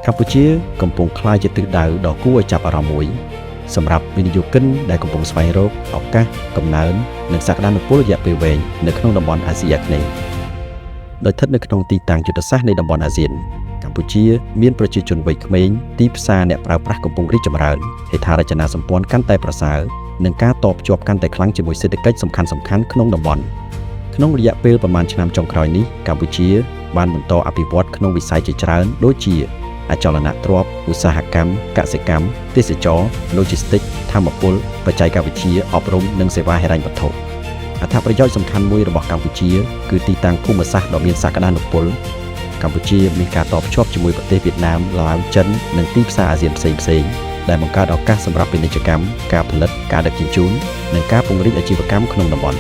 កម្ពុជាកំពុងក្លាយជាទិសដៅដ៏គួរឲ្យចាប់អារម្មណ៍មួយសម្រាប់វិនិយោគិនដែលកំពុងស្វែងរកឱកាសកំណើននិងសក្តានុពលរយៈពេលវែងនៅក្នុងតំបន់អាស៊ីអាគ្នេយ៍ដោយស្ថិតនៅក្នុងទីតាំងយុទ្ធសាស្ត្រនៃតំបន់អាស៊ានកម្ពុជាមានប្រជាជនវ័យក្មេងទីផ្សារអ្នកប្រើប្រាស់កំពុងរីកចម្រើនហេដ្ឋារចនាសម្ព័ន្ធកាន់តែប្រសើរនិងការតភ្ជាប់កាន់តែខ្លាំងជាមួយសេដ្ឋកិច្ចសំខាន់ៗក្នុងតំបន់ក្នុងរយៈពេលប្រមាណឆ្នាំចុងក្រោយនេះកម្ពុជាបានបន្តអភិវឌ្ឍក្នុងវិស័យជាច្រើនដូចជាអចលនទ្រព្យឧស្សាហកម្មកសិកម្មទេសចរណ៍ឡូជីស្ទីកធម្មពលបច្ចេកវិទ្យាអប់រំនិងសេវាហិរញ្ញវត្ថុអត្ថប្រយោជន៍សំខាន់មួយរបស់កម្ពុជាគឺទីតាំងភូមិសាស្ត្រដ៏មានសក្តានុពលកម្ពុជាមានការតភ្ជាប់ជាមួយប្រទេសវៀតណាមឡាវចិននិងទីផ្សារអាស៊ានផ្សេងៗដែលបង្កើតឱកាសសម្រាប់ពាណិជ្ជកម្មការផលិតការដឹកជញ្ជូននិងការពង្រីកអាជីវកម្មក្នុងតំបន់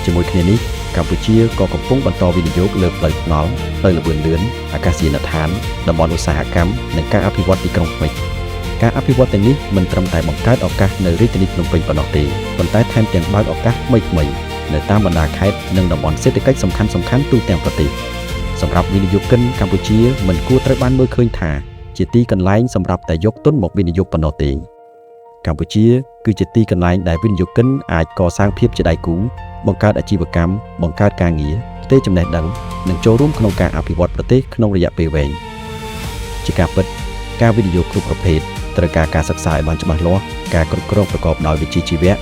ជាមួយគ្នានេះកម្ពុជាក៏កំពុងបន្តវិនិយោគលើផ្លូវថ្នល់ផ្លូវល្បឿនលឿនអាកាសយានដ្ឋានតំបន់ឧស្សាហកម្មនិងការអភិវឌ្ឍទីក្រុងថ្មីការអភិវឌ្ឍទាំងនេះមិនត្រឹមតែបង្កើតឱកាសនៅរាជធានីភ្នំពេញប៉ុណ្ណោះទេប៉ុន្តែថែមទាំងបើកឱកាសថ្មីៗនៅតាមបណ្ដាខេត្តនិងតំបន់សេដ្ឋកិច្ចសំខាន់ៗទូទាំងប្រទេសសម្រាប់វិនិយោគិនកម្ពុជាមិនគួរត្រូវបានមើលឃើញថាជាទីកន្លែងសម្រាប់តែយកទុនមកវិនិយោគប៉ុណ្ណោះទេកម្ពុជាគឺជាទីកន្លែងដែលវិនិយោគិនអាចកសាងភាពជាដៃគូបង្កើតអាជីវកម្មបង្កើតការងារផ្ទេរចំណេះដឹងនិងចូលរួមក្នុងការអភិវឌ្ឍប្រទេសក្នុងរយៈពេលវែងជាការពិតការវិនិយោគគ្រប់ប្រភេទត្រូវការការសិក្សាឲ្យបានច្បាស់លាស់ការគ្រប់គ្រងប្រកបដោយវិជ្ជាជីវៈ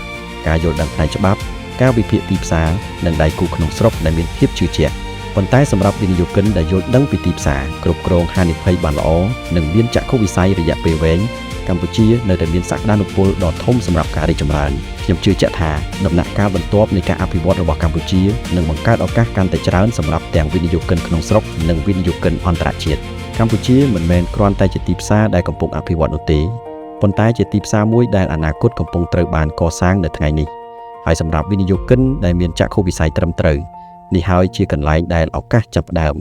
ការយល់ដឹងផ្នែកច្បាប់ការវិភាគទីផ្សារនិងដៃគូក្នុងស្រុកដែលមានភាពជឿជាក់ប៉ុន្តែសម្រាប់វិនិយោគិនដែលយល់ដឹងពីទីផ្សារគ្រប់គ្រងហានិភ័យបានល្អនិងមានចក្ខុវិស័យរយៈពេលវែងកម្ពុជានៅតែមានសក្តានុពលដ៏ធំសម្រាប់ការរីកចម្រើនខ្ញុំជឿជាក់ថាដំណាក់កាលបន្ទាប់នៃការអភិវឌ្ឍរបស់កម្ពុជានឹងបង្កើតឱកាសកាន់តែច្រើនសម្រាប់ទាំងវិនិយោគិនក្នុងស្រុកនិងវិនិយោគិនអន្តរជាតិកម្ពុជាមិនមែនគ្រាន់តែជាទីផ្សារដែលកំពុងអភិវឌ្ឍនោះទេប៉ុន្តែជាទីផ្សារមួយដែលអនាគតកំពុងត្រូវបានកសាងនៅថ្ងៃនេះហើយសម្រាប់វិនិយោគិនដែលមានចក្ខុវិស័យត្រឹមត្រូវនេះហើយជាកន្លែងដែលឱកាសចាប់ផ្ដើម។